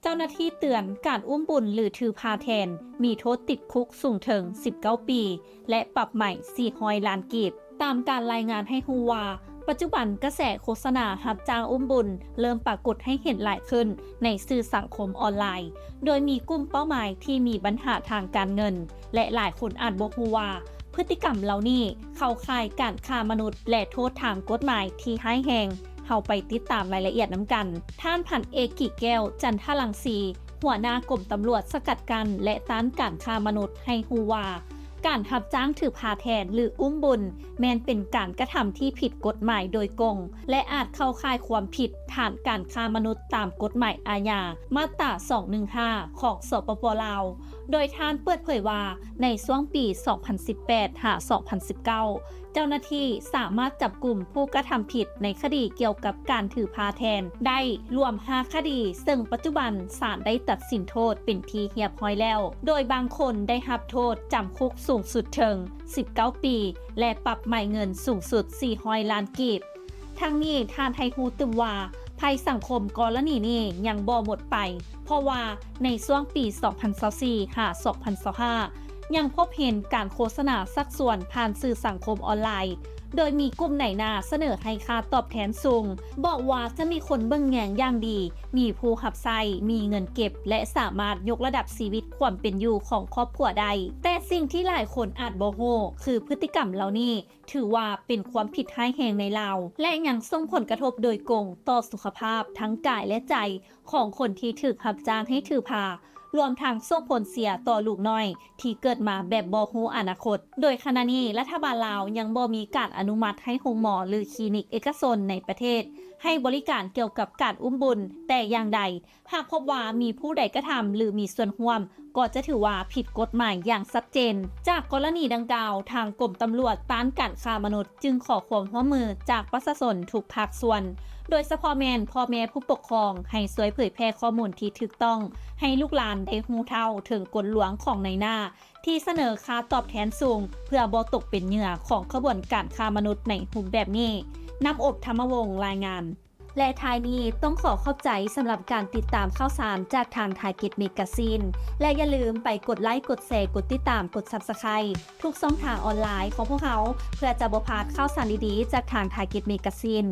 ຈົ້າໜ້າທີ່ເຕືອນ ການອຸ້ມບຸນ ຫຼື ຖືພາແທນ ມີໂທດຕິດຄຸກສູງເຖິງສິບເກົ້າປີ ແລະ ປັບໃໝສີ່ຮ້ອຍລ້ານກີບ. ຕາມການລາຍງານໃຫ້ຮູ້ວ່າ ປັດຈຸບັນກະແສໂຄສະນາຮັບຈ້າງອຸ້ມບຸນ ເລີ່ມປາກົດໃຫ້ເຫັນຫຼາຍຂຶ້ນໃນສື່ສັງຄົມອອນລາຍ, ໂດຍມີກຸ່ມເປົ້າໝາຍທີ່ມີບັນຫາທາງການເງິນ ແລະ ຫຼາຍຄົນອາດບໍ່ຮູ້ວ່າ ພຶດຕິກຳເຫຼົ່ານີ້ເຂົ້າຂ່າຍການຄ້າມະນຸດ ແລະ ໂທດທາງກົດໝາຍທີ່ຮ້າຍແຮງ. ເຮົາໄປຕິດຕາມລາຍລະອຽດນຳກັນ. ທ່ານ ພັນເອກ ກີແກ້ວ ຈັນທະລັງສີ ຫົວໜ້າກົມຕຳຫຼວດສະກັດກັ້ນ ແລະ ຕ້ານການຄ້າມະນຸດ ໃຫ້ຮູ້ວ່າ ການຮັບຈ້າງຖືພາແທນ ຫຼື ອຸ້ມບຸນ ແມ່ນເປັນການກະທຳທີ່ຜິດກົດໝາຍໂດຍກົງ ແລະ ອາດເຂົ້າຂ່າຍຄວາມຜິດຖານການຄ້າມະນຸດຕາມກົດໝາຍອາຍາ ມາດຕາສອງໜຶ່ງຫ້າ ຂອງ ສປປ ລາວ. ໂດຍທ່ານເປີດເຜີຍວ່າ ໃນຊ່ວງປີສອງພັນສິບແປດ ຫາ ສອງພັນສິບເກົ້າ ເຈົ້າໜ້າທີ່ສາມາດຈັບກຸມຜູ້ກະທຳຜິດໃນຄະດີກ່ຽວກັບການຖືພາແທນໄດ້ລວມຫ້າຄະດີ, ເຊິ່ງປັດຈຸບັນສານໄດ້ຕັດສິນໂທດເປັນທີ່ຮຽບຮ້ອຍແລ້ວ, ໂດຍບາງຄົນໄດ້ຮັບໂທດຈຳຄຸກສູງສຸດເຖິງສິບເກົ້າປີ ແລະ ປັບໃໝເງິນສູງສຸດສີ່ຮ້ອຍລ້ານກີບ. ທັງນີ້ທ່ານໃຫ້ຮູ້ຕື່ມວ່າ ໄພສັງຄົມກໍລະນີນີ້ຍັງບໍ່ໝົດໄປ, ເພາະວ່າໃນຊ່ວງປີສອງພັນຊາວສີ່ ຫາ ສອງພັນຊາວຫ້າ ຍັງພົບເຫັນການໂຄສະນາຊັກຊວນຜ່ານສື່ສັງຄົມອອນລາຍ, ໂດຍມີກຸ່ມນາຍໜ້າສະເໜີໃຫ້ຄ່າຕອບແທນສູງ, ບອກວ່າຈະມີຄົນເບິ່ງແຍງຢ່າງດີ, ມີຜູ້ຮັບໃຊ້, ມີເງິນເກັບ ແລະ ສາມາດຍົກລະດັບຊີວິດຄວາມເປັນຢູ່ຂອງຄອບຄົວໄດ້. ແຕ່ສິ່ງທີ່ຫຼາຍຄົນອາດບໍ່ຮູ້ ຄືພຶດຕິກຳເຫຼົ່ານີ້ ຖືວ່າເປັນຄວາມຜິດຮ້າຍແຮງໃນລາວ ແລະ ຍັງສົ່ງຜົນກະທົບໂດຍກົງຕໍ່ສຸຂະພາບທັງກາຍ ແລະ ໃຈຂອງຄົນທີ່ຖືກຮັບຈ້າງໃຫ້ຖືພາ, ລວມທັງສົ່ງຜົນເສຍຕໍ່ລູກນ້ອຍທີ່ເກີດມາແບບບໍ່ຮູ້ອະນາຄົດ. ໂດຍຂະນະນີ້ລັດຖະບານລາວຍັງບໍ່ມີການອະນຸມັດໃຫ້ໂຮງໝໍ ຫຼື ຄລີນິກເອກະຊົນໃນປະເທດໃຫ້ບໍລິການກ່ຽວກັບການອຸ້ມບຸນແຕ່ຢ່າງໃດ. ຫາກພົບວ່າມີຜູ້ໃດກະທຳ ຫຼື ມີສ່ວນຮ່ວມ ກໍຈະຖືວ່າຜິດກົດໝາຍຢ່າງຊັດເຈນ. ຈາກກໍລະນີດັ່ງກ່າວ, ທາງກົມຕຳຫຼວດຕ້ານການຄ້າມະນຸດຈຶ່ງຂໍຄວາມຮ່ວມມືຈາກປະຊາຊົນທຸກພາກສ່ວນ, ໂດຍສະເພາະແມ່ນພໍ່ແມ່ຜູ້ປົກຄອງ ໃຫ້ຊ່ວຍເຜີຍແຜ່ຂໍ້ມູນທີ່ຖືກຕ້ອງ ໃຫ້ລູກຫຼານໄດ້ຮູ້ເທົ່າເຖິງກົນລວງຂອງນາຍໜ້າທີ່ສະເໜີຄ່າຕອບແທນສູງ ເພື່ອບໍ່ຕົກເປັນເຫຍື່ອຂອງຂະບວນການຄ້າມະນຸດໃນຮູບແບບນີ້. ນ້ຳອົບ ທຳມະວົງ ລາຍງານ. ແລະ ທ້າຍນີ້ຕ້ອງຂໍຂອບໃຈສຳລັບການຕິດຕາມຂ່າວສານຈາກທາງ Target Magazine ແລະ ຢ່າລືມໄປກົດໄລ, ກົດແຊ, ກົດຕິດຕາມ, ກົດ Subscribe ທຸກຊ່ອງທາງອອນລາຍຂອງພວກເຮົາ ເພື່ອຈະບໍ່ພາດຂ່າວສານດີໆຈາກທາງ Target Magazine.